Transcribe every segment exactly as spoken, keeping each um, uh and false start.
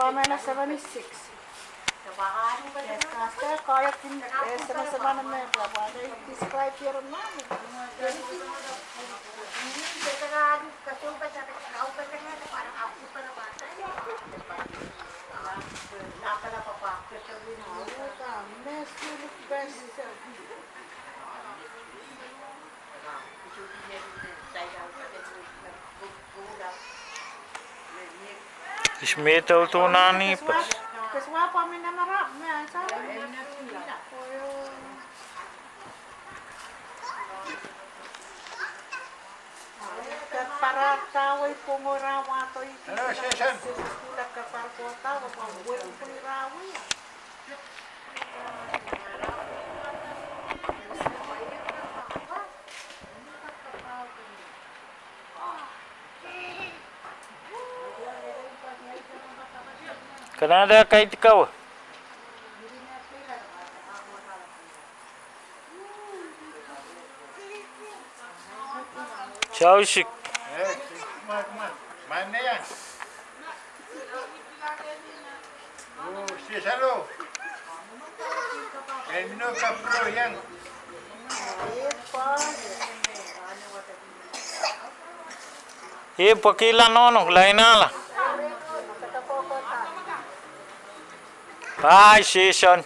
Pamela seventy-six. Yes, Pastor, koahiek kin, eh, seven seven me, pwe, pwe, describe here now. Ihs me doulou nan ih pes? Hello, Susan. Kanada kaidehn kawe. Sausik. Eh, come on, come on. Mane ya. Oh, si salo. En no kapro yang. Ih pwekihla nohno, lainala. Bye, Season.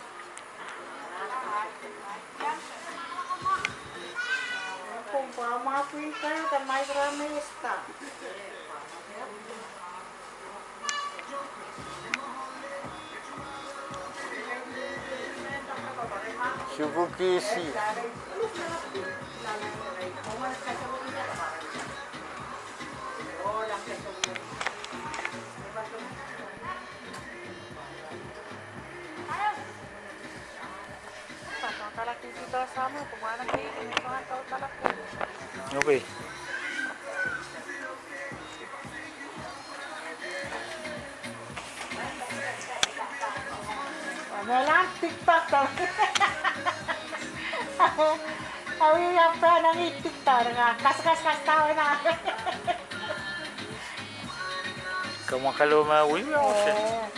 Shuku kisi. Okay. Mehlel TikTok. Awi, ia pahn nangi TikTok, kaskas, kaskas, tawana. Kamwakalo ma wiwi ose. Eh.